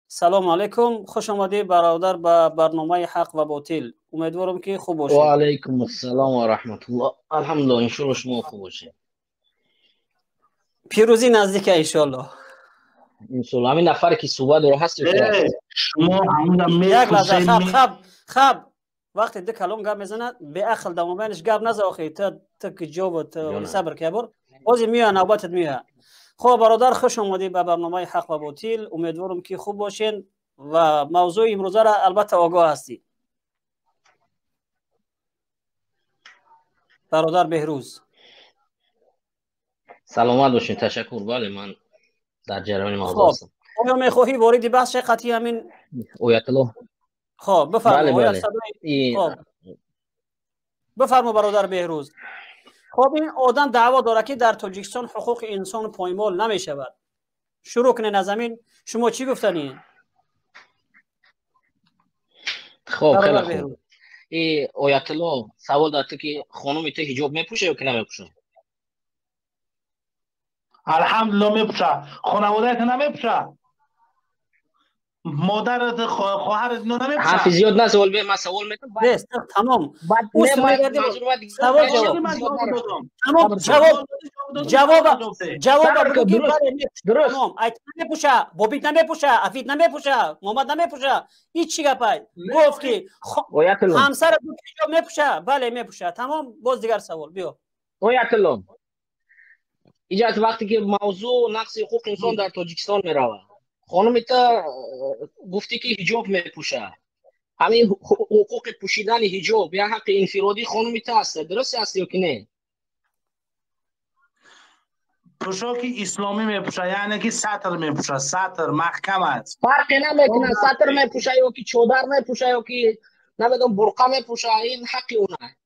Салом алейкум, хуш омадӣ бародар ба барномаи Ҳақ ва Ботил. Умедворам ки хуб бошед. Ва алайкум ассалом ва раҳматуллоҳ. Алҳамдулиллоҳ, иншоаллоҳ шумо хуб бошед. Пирӯзӣ наздик иншоаллоҳ. Иншоаллоҳ. Ҳамин нафаре ки суҳбат дора ҳаст ё ки шумо ҳамда як лаҳза, хаб хаб хаб, вақте ду калом гап мезанад, беақл дар мобайнаш гап наза. Охи ту ки ҷо ту сабр ки бор ҳозир меоя, навбатат меоя. Хуб бародар, хуш омадӣ ба барномаи Ҳақ ва Ботил. Умедворам ки хуб бошен ва мавзӯи имрӯзаро албатта огоҳ ҳастӣ. Бародар Беҳрӯз. Саломат бошед, ташаккур. Бале, ман дар ҷараёни мавзӯъ ҳастам. Оё мехоҳӣ вориди баҳс шавӣ қатъи ҳамин Оятуллоҳ? Хоб, бифармо. Бифармо, бародар Беҳрӯз. Хоб, ин одам даъво дорад ки дар Тоҷикистон ҳуқуқи инсон поймол намешавад. Шурӯъ кунед аз ҳамин, шумо чӣ гуфтанӣ? Хоб, хеле хуб. Оятуллоҳ савол дод ки хонуми ту ҳиҷоб мепӯша ё ки намепӯша? Алҳамдулиллоҳ, мепӯша. Хонаводаи ту намепӯша? Модарат, хоҳарат ино намепӯша? Ҳарфи зиёд насавол, ман савол метам. Бес, тамом. Савол ҷавоб. Тамом, ҷавоб. Ҷавоб, ҷавоб бигӯ ки бале мепӯша. Тамом. Ай намепӯша, Бобит намепӯша, Афид намепӯша, Муҳаммад намепӯша. Ҳеҷ чӣ гапай? Гуфт ки ҳамсарат ҳиҷоб мепӯша, бале мепӯша. Тамом, боз дигар савол биё. Оятуллоҳ, иҷаз вақте ки мавзӯъ нақси ҳуқуқи инсон дар Тоҷикистон меравад, хонуми та гуфтӣ ки ҳиҷоб мепӯшад. Ҳамин ҳуқуқи пӯшидани ҳиҷоб як ҳаққи инфиродии хонуми та аст, дуруст аст ё ки не? Пӯшоки исломӣ мепӯшад, яъне ки сатр мепӯшад, сатр маҳкам аст. Фарқе намекунад, сатр мепӯшад ё ки чодар мепӯшад ё ки намедонам бурқа мепӯшад, ин ҳаққи ӯ аст.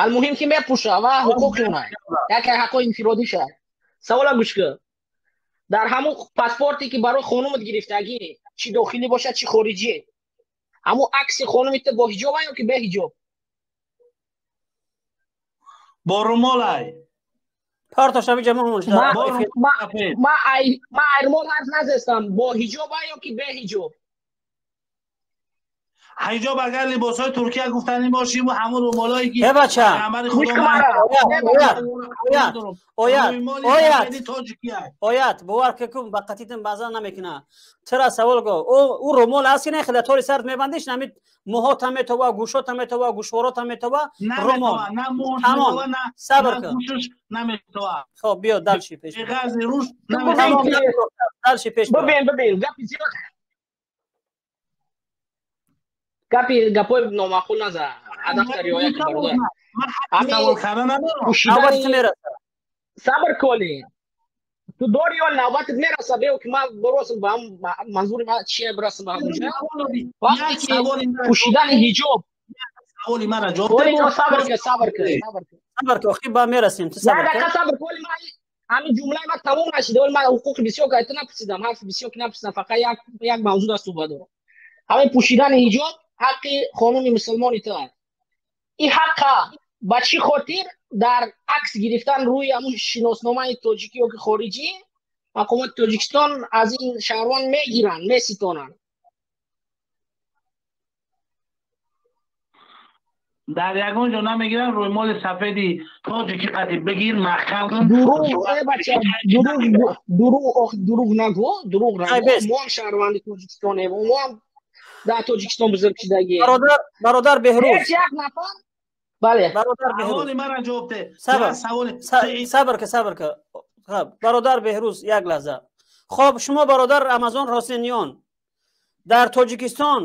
Алмуҳим ки мепӯшад ва ҳуқуқи ӯ аст, яке ҳаққҳои инфиродиша. Савола гӯш кун. Дар ҳамун паспорте ки барои хонумат гирифтагӣ, чӣ дохилӣ бошад, чӣ хориҷӣ, ҳамун акси хонуми ту бо ҳиҷоб ё ки беҳиҷоб? Бо румолай. Партоша биҷа мон. Ма айрмол ҳарф назестам, бо ҳиҷоб ё ки беҳиҷоб? Ҳиҷоб агар либосҳои Туркия гуфтанӣ бошӣ, ҳамун румолое ки Э бача, оят, оят, оят, оят, бовар кун, ба қатитин баъзан намекуна. Чара савол го, ӯ румол аст ки не, хеле тори сарт мебандиш, нами мӯҳота метова, гӯшота метова, гӯшворота метова, румол. Тамом, сабр кун. Хоб, биё дальше пеш. Дальше пеш. Бибин, бибин, гапи зиёд. Гапи гапои номаъқул наза, адабта риоя кун, бародар. Ҳамин сабр коли. Ту дори ё навбатат мераса, бео ки ман бирасам ба манзури ман чие, бирасам ба ҳамонҷа. Вақте ки пӯшидани ҳиҷоб саволи мара ҷавоб деҳ. Сабр кун, сабр кун, сабр кун. Сабр кун, охи ба мерасем, ту сабр кун. Як дақиқа сабр кун, ман ҳамин ҷумлаи ман тамом нашида, вале ман ҳуқуқи бисёр ки ту напурсидам, ҳарфи бисёр ки напурсидам, фақат як як мавзӯъ дар суҳбат дорам. Ҳамин пӯшидани ҳиҷоб ҳаққи хонуми мусулмони ту аст. Ин ҳаққа ба чӣ хотир дар акс гирифтан рӯи ҳамун шиносномаи тоҷикӣ ё ки хориҷӣ мақомоти Тоҷикистон аз ин шаҳрванд мегиранд, меситонанд? Дар ягон ҷо намегиранд. Рӯймоли сафеди тоҷики қадим бигир, маҳкам кун. Дурӯғ, э бача, дурӯғ, дурӯғ, дурӯғ нагӯ, дурӯғ нагӯ. Мо ҳам шаҳрванди Тоҷикистонем, мо ҳам дар Тоҷикистон бузург шудагием. Бародар, бародар Беҳрӯз. Ҳеҷ як нафар, бале. Бародар Беҳрӯз. Саволи мара ҷавоб деҳ. Сабр, сабр ка, сабр ка. Хоб, бародар Беҳрӯз, як лаҳза. Хоб, шумо бародар Рамазон Ҳусейниён, дар Тоҷикистон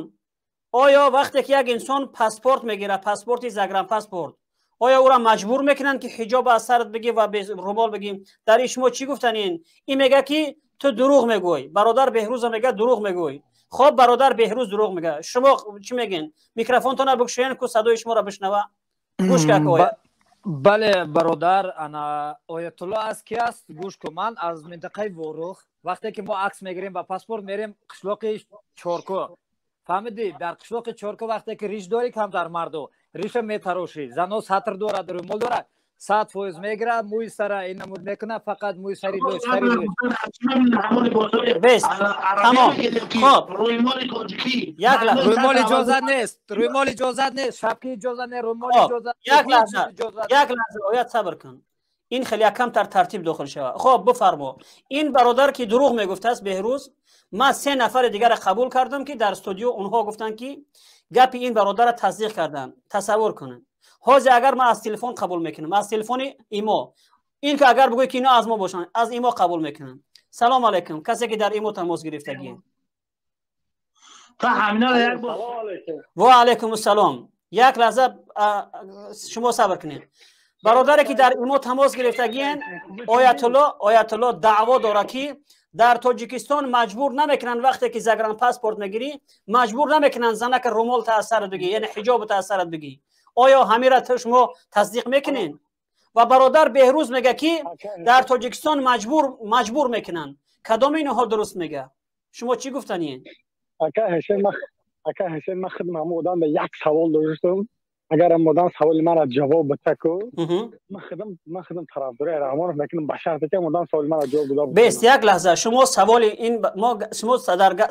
оё вақте ки як инсон паспорт мегирад, паспорти загранпаспорт, оё ӯро маҷбур мекунанд ки ҳиҷоб аз сарат бигӣ ва румол бигӣ? Дар ин шумо чӣ гуфтанин? Ин мега ки ту дурӯғ мегӯй. Бародар Беҳрӯза мега дурӯғ мегӯй. Хоб, бародар Беҳрӯз дурӯғ мега. Шумо чӣ мегин? Микрофонтонро бикушоен ку садои шуморо бишнава. Гӯш ка оя. Бале, бародар, ана Оятулло аз ки аст? Гӯш кун, ман аз минтақаи Ворух. Вақте ки мо акс мегирем ба паспорт, мерем қишлоқи Чорко. Фаҳмидӣ? Дар қишлоқи Чорко вақте ки риш дорӣ, камтар марду риша метарошӣ, зано сатр дорад, румол дорад, 100% мегирад, мӯи сара ин намуд мекунад, фақат мӯи сари лӯч, сари лӯч. Бес, тамом. Хоб. Як лаҳза. Рӯймол иҷозат нест, рӯймол иҷозат нест, шапки иҷозат нест, рӯймол иҷозат нест. Як лаҳза, як лаҳза, оят сабр кун. Ин хеле якамтар тартиб дохил шавад. Хоб, бифармо. Ин бародар ки дурӯғ мегуфтааст Беҳрӯз, ман се нафари дигарро қабул кардам ки дар студио онҳо гуфтанд ки гапи ин бародарро тасдиқ карданд. Тасаввур кунед. Ҳозир агар ман аз телефон қабул мекунам, аз телефони имо, ин ки агар бигӯед ки ино аз мо бошанд, аз имо қабул мекунам. Салом алайкум, касе ки дар имо тамос гирифтагӣ. Ва алайкум ассалом. Як лаҳза шумо сабр кунед. Бародаре ки дар имо тамос гирифтагиен, Оятулло даъво дорад ки дар Тоҷикистон маҷбур намекунанд вақте ки загранпаспорт мегирӣ, маҷбур намекунанд занака румол та аз сарат бигӣ, яъне ҳиҷобу та аз сарат бигӣ. Оё ҳамира шумо тасдиқ мекунед? Ва бародар Беҳрӯз мега ки дар Тоҷикистон маҷбур мекунанд. Кадоми инҳо дуруст мега? Шумо чӣ гуфтаниед? Ака Ҳусейн, ман худам ҳамон одам ба як савол доштам. Агар ам одам саволи маро ҷавоб бита ку, ман худам тарафдори Раҳмонов мекунам, ба шарте ки одам саволи маро ҷавоб дода. Бес, як лаҳза, шумо саволи ин мо, шумо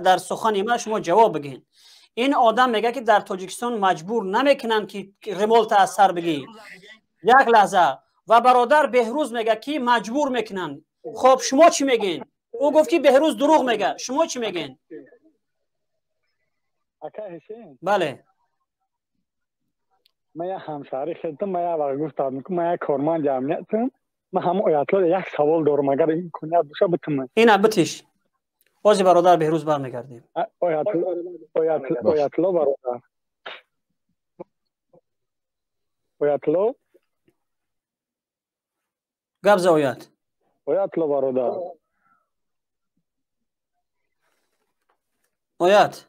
дар сухани ман шумо ҷавоб бигин. Ин одам мега ки дар Тоҷикистон маҷбур намекунанд ки римолта аз сар бигӣ. Як лаҳза. Ва бародар Беҳрӯз мега ки маҷбур мекунанд. Хоб, шумо чӣ мегин? Ӯ гуфт ки Беҳрӯз дурӯғ мега. Шумо чӣ мегин? Ака Ҳусейн. Бале. Ман як ҳамшаҳри худам, ман як вақт гуфтам, ки ман як корманди амниятам, ман ҳама Оятло як савол дорам, агар имконият боша битумам. Ина битиш. Ҳозир бародар Беҳрӯз бармегардем. Оятло бародар. Оятло? Гап за оят. Оятло бародар. Оят.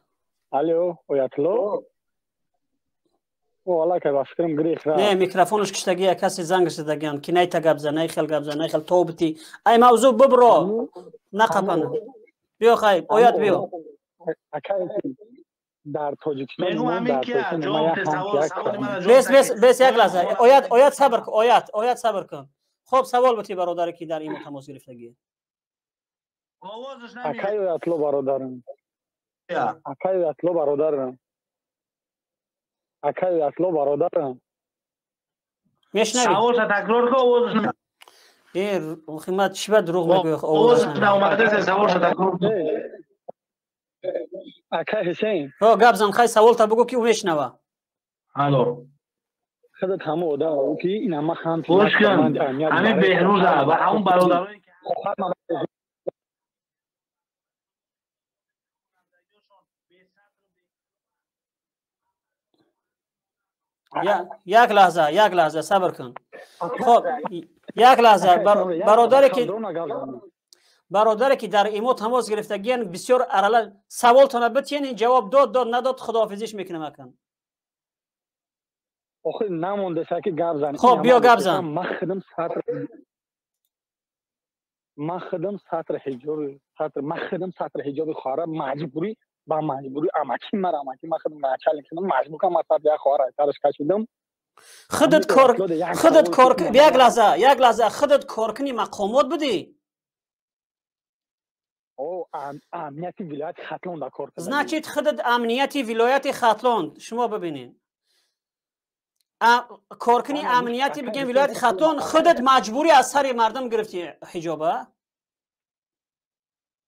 Алло, Оятло? О, аллакай ба фикрам гирифт рафт. Не, микрофонаш киштагия, касе зангаш задагиан, ки найта гап за, най хел гап за, най хел тобити. Ай мавзӯъ бибро. Нақапана. Биё хай, оят биё. Дар Тоҷикистон бес, бес, бес, як лаҳза. Оят, оят сабр кун, оят, оят сабр кун. Хоб, савол бути бародаре ки дар имо тамос гирифтагӣ. Акай Оятло бародарам. Акай Оятло бародарам. Акай Оятло бародарам. Мешнавӣ? Саволша такрор кун, овозаш. Химат чӣ ба дурӯғ мегӯӣ? Овозаш наомада, саволша такрор кун. Акай Ҳусейн. Ҳо, гап зан, хай саволта бугӯ ки ӯ мешнава. Алло. Худат ҳама одам ки ин ҳама ҳам гӯш кун, ҳамин Беҳрӯза ва ҳамон бародарое ки як лаҳза, як лаҳза сабр кун. Хоб, як лаҳза, бародаре ки дар имо тамос гирифтагиян бисёр арала саволтона битиен, ин ҷавоб дод, дод, надод, худоҳофизиш мекунам акан. Охир намондеса ки гап зан. Хоб, биё гап зан. Ман худам сатр ҳиҷоби, сатр, ман худам сатр ҳиҷоби хоҳара маҷбурӣ ба маҷбурӣ амаки мара, амаки ман худам начальник шудам, маҷбур кардам, ман сатр як хоҳара сараш кашидам. Худат кор, худат кор, як лаҳза, як лаҳза, худат коркуни мақомот будӣ? О, амнияти вилояти Хатлон да кор кардам. Значит, худат амнияти вилояти Хатлон, шумо бибинед. Коркуни амнияти бигем вилояти Хатлон, худат маҷбурӣ аз сари мардум гирифти ҳиҷоба?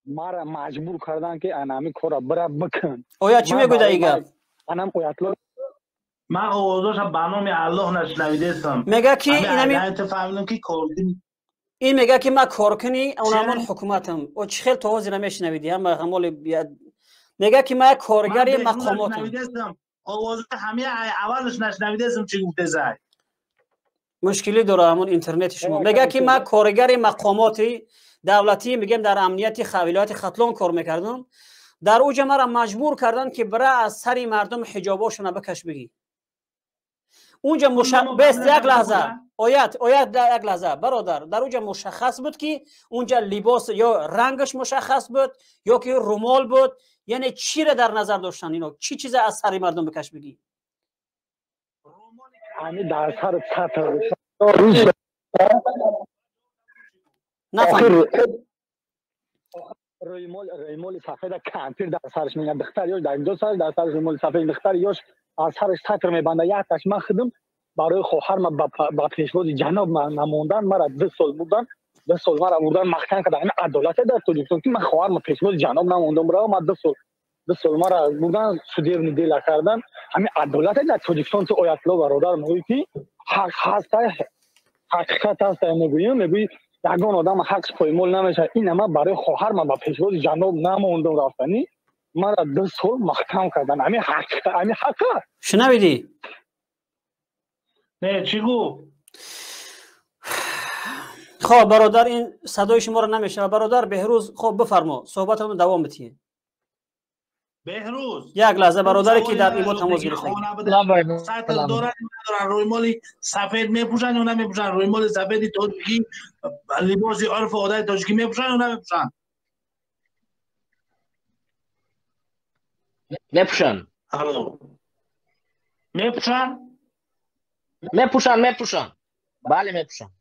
Мара маҷбур кардан ки ана ҳамин корро бира бикун. Оя чӣ мегӯяд ин гап? Анам Оятло. Ман овозаша ба номи Аллоҳ нашнавидестам. Мега ки инами фаҳмидам ки коркуни ин мега ки ман коркуни онамон ҳукуматам. О чӣ хел то ҳозир намешнавидӣ? Ҳама ҳамоли мега ки ман коргари мақомотам. Овоза ҳамаи аввалаш нашнавидестам чӣ гуфтезай. Мушкилӣ дора ҳамон интернети шумо. Мега ки ман коргари мақомоти давлатӣ, мегем дар амнияти вилояти Хатлон кор мекардам. Дар уҷа мара маҷбур карданд ки бира аз сари мардум ҳиҷобошона бикаш бигӣ. Унҷа бес, як лаҳза, оят, оят, як лаҳза, бародар, дар уҷа мушаххас буд ки унҷа либос ё рангаш мушаххас буд ё ки румол буд, яъне чиро дар назар доштанд ино? Чӣ чиза аз сари мардум бикаш бигӣ? Ҳамин дар сар сатр Нафаҳмидам. Рӯймоли сафеда кампир дар сараш мегӯяд, духтар ёш дар инҷо сараш дар сараш рӯймоли сафед, духтар ёш аз сараш сатр мебандад. Якташ ман худам барои хоҳар ба пешвози ҷаноб намондан мара 2 сол бурдан, 2 сол мара бурдан маҳкам кардан. Ин адолате дар Тоҷикистон ки ман хоҳар ба пешвози ҷаноб намондам, бирава ман 2 сол мара бурдан судебный дела кардан. Ҳамин адолате дар Тоҷикистон. Ту Оятулло бародар мегӯӣ ки ҳақ ҳаст, ҳақиқат ҳаст, мегӯӣ ягон одам ҳақш поймол намешавад. Ин ама барои хоҳар ман ба пешвози ҷаноб намондам рафтанӣ, мара 2 сол маҳкам кардан. Ҳамин ҳақиқат, ҳамин ҳақа. Шунавидӣ? Не, чӣ гуфт? Хоб бародар, ин садои шуморо намешавад. Бародар Беҳрӯз, хоб бифармо, суҳбатамон давом бидиҳед. Беҳрӯз, як лаҳза, бародаре ки дар имо тамос гирифта. Сатр дорад надорад, рӯймоли сафед мепӯшанд ё намепӯшанд? Рӯймоли сафеди тоҷикӣ, либоси урфу одати тоҷикӣ мепӯшанд ё намепӯшанд? Мепӯшанд. Алло, мепӯшанд? Мепӯшанд, мепӯшанд. Бале, мепӯшанд.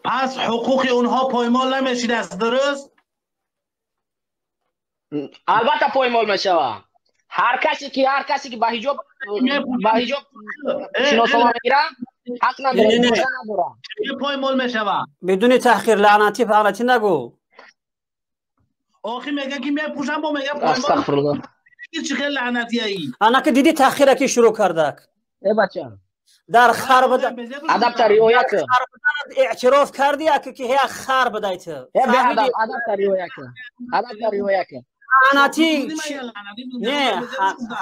Пас ҳуқуқи онҳо поймол намешидааст, дуруст? Албатта поймол мешавад. Ҳар касе ки ба ҳиҷоб шиноснома мегирад, ҳақ надорад. Поймол мешавад. Бидуни таҳқир, лаънатӣ фаънатӣ нагӯ. Охи мега ки мепӯшам, бо мега поймол. Астағфируллоҳ. Чӣ хел лаънатияи? Анаки диди таҳқира ки шурӯъ кардак. Э бача. Дар хар буда адабта риоя кун. Эътироф кардӣ аки ки ҳя хар будай ту. Э беадаб, адабта риоя кун. Адабта риоя кун. Лаънатӣ не,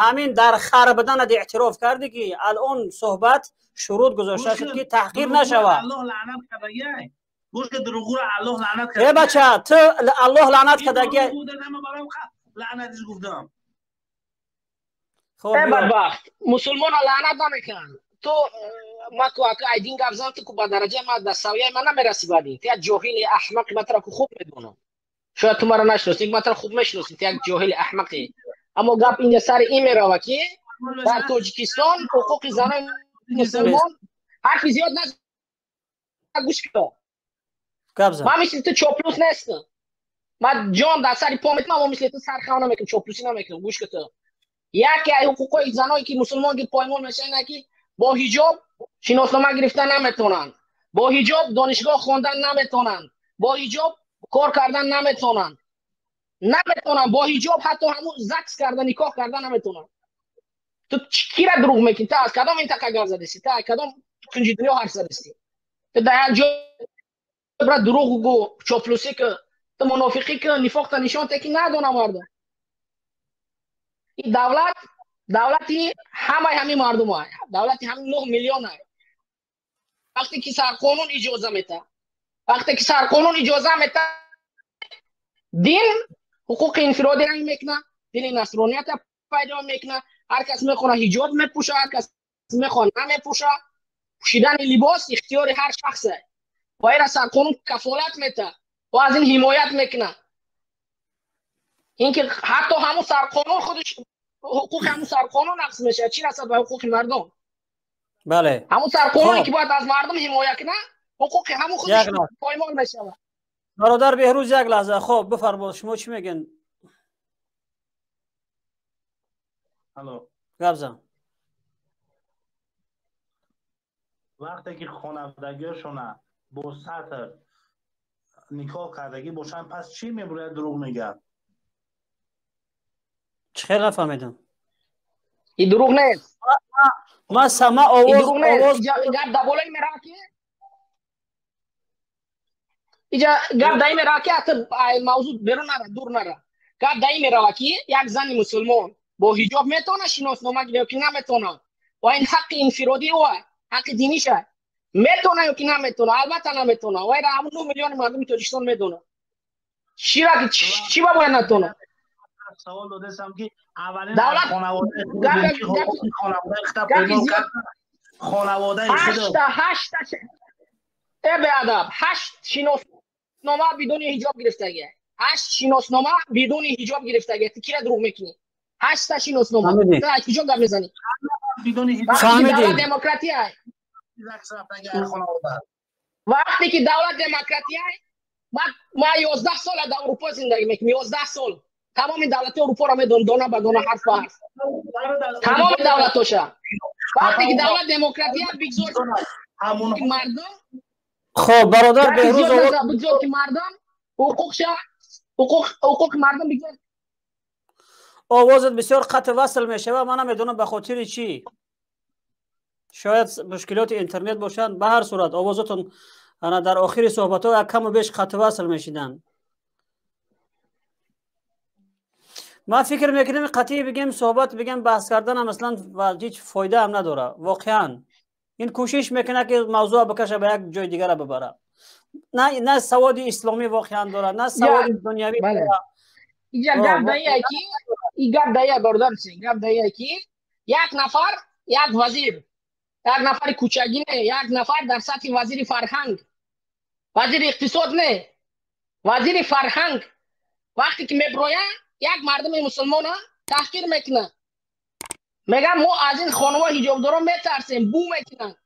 ҳамин дар хар буданат эътироф кардӣ ки алон суҳбат шурут гузошта шуд ки таҳқир нашавад. Аллоҳ лаънат кардагӣ. Гӯш ки дурӯғро Аллоҳ лаънат кард. Э бача, ту Аллоҳ лаънат кардагӣ. Лаънатиш гуфтам. Э бадбахт, мусулмонро лаънат намекунанд. Ту ма ку ака айдин гап зан, ту ку ба дараҷаи ма, дар савияи ма намерасӣ. Бадин ту як ҷоҳили аҳмақи, ман туро ку хуб медонам. Шояд ту маро нашиносӣ, ман туро хуб мешиносӣ, ту як ҷоҳили аҳмақӣ. Аммо гап инҷа сари ин мерава ки дар Тоҷикистон ҳуқуқи занони мусулмон ҳарфи зиёд назан, гӯш кун. Ман мисли ту чоплус нестам. Ман ҷон дар сари по метам, аммо мисли ту сархав намекунам, чоплусӣ намекунам. Гӯш кун ту. Яке аз ҳуқуқҳои заное ки мусулмон ки поймол мешаванд ине ки бо ҳиҷоб шиноснома гирифтан наметавонанд, бо ҳиҷоб донишгоҳ хондан наметавонанд, бо ҳиҷоб кор кардан наметавонанд, наметавонанд бо ҳиҷоб ҳатто ҳамун закс кардан, никоҳ кардан наметавонанд. Ту кира дурӯғ мекунӣ? Ту аз кадом минтақа гап задисӣ? Ту аз кадом кунҷи дунё ҳарф задисӣ? Ту дар як ҷо бира дурӯғ гӯ, чоплусӣ кун, ту мунофиқӣ кун, нифоқта нишон те ки надонам мардум. Ин давлат давлати ҳамаи ҳамин мардум ай, давлати ҳамин 9 миллион ай. Вақте ки сарқонун иҷоза метаҳад, вақте ки сарқонун иҷоза метаҳад, дин ҳуқуқи инфиродӣ ранг мекунад, дини насронията пайдо мекунад. Ҳар кас мехоҳад ҳиҷоб мепӯшад, ҳар кас мехоҳад намепӯшад. Пӯшидани либос ихтиёри ҳар шахс аст ва инро сарқонун кафолат метаҳад ва аз ин ҳимоят мекунад. Инки ҳатто ҳамун сарқонун худаш ҳуқуқи ҳамун сарқонун нақз мешавад, чӣ расад ба ҳуқуқи мардум? Бале, ҳамун сарқонуне ки бояд аз мардум ҳимоя кунад, ҳуқуқи ҳамун худаш поймол мешавад. Бародар Беҳрӯз, як лаҳза, хоб бифармо, шумо чӣ мегӯед? Алло, гап зан. Вақте ки хонаводагиашона бо сатр никоҳ кардагӣ бошанд, пас чӣ мебурад дурӯғ мегӯяд? Чӣ хел нафаҳмидам? Ин дурӯғ нест. Ман сама овоз гап дар болои меравад ки иҷа гап дар ин меравад ки ҳатто мавзӯъ берун нара, дур нара. Гап дар ин меравад ки як зани мусулмон бо ҳиҷоб метавонад шиноснома гирад ё ки наметавонад, ва ин ҳаққи инфиродии ӯ аст, ҳаққи диниш аст. Метавонад ё ки наметавонад? Албатта наметавонад. Ва инро ҳамун 9 миллиони мардуми Тоҷикистон медонад. Чӣ ба бояд натавонад? Савол додастам ки аввалин давлат хонаводаи ҳашта э беадаб, 8 шиноснома бидуни ҳиҷоб гирифтагӣ, 8 шиноснома бидуни ҳиҷоб гирифтагӣ. Ту кира дурӯғ мекунӣ? 8 шиноснома ту аз куҷо гап мезанӣ? Бидуни ҳиҷоб. Фаҳмидем. Демократия. Вақте ки давлат демократия, ма 11 сол дар Аврупо зиндагӣ мекунам, 11 сол. Тамоми давлати Аврупоро медонам, дона ба дона, ҳарф ба ҳарф. Тамоми давлатоша. Вақте ки давлат демократия, бигзор мардум Хоб, бародар Беҳрӯз, бигзор ки мардум ҳуқуқша, ҳуқуқи мардум бигзор. Овозат бисёр қатъ васл мешавад, ман намедонам ба хотири чӣ, шояд мушкилоти интернет бошанд. Ба ҳар сурат, овозатон ана дар охири суҳбатҳо як каму беш қатъ васл мешиданд. Ман фикр мекунам, қатъӣ бигем, суҳбат бигем, баҳс карданам аслан ҳеҷ фоида ҳам надорад. Воқеан ин кӯшиш мекунад, ки мавзӯъ бикаша, ба як ҷои дигара бибара. На саводи исломӣ воқеан дорад, на саводи дунявӣ. Инҷа гап дая ки, и гап дая, бародар, гап дая ки як нафар, як вазир, як нафари кӯчагӣ не, як нафар дар сатҳи вазири фарҳанг, вазири иқтисод не, вазири фарҳанг, вақте ки меброяд, як мардуми мусулмона таҳқир мекунад, мегӯяд: «Мо аз ин хонумо ҳиҷобдорон метарсем, бӯ мекунанд».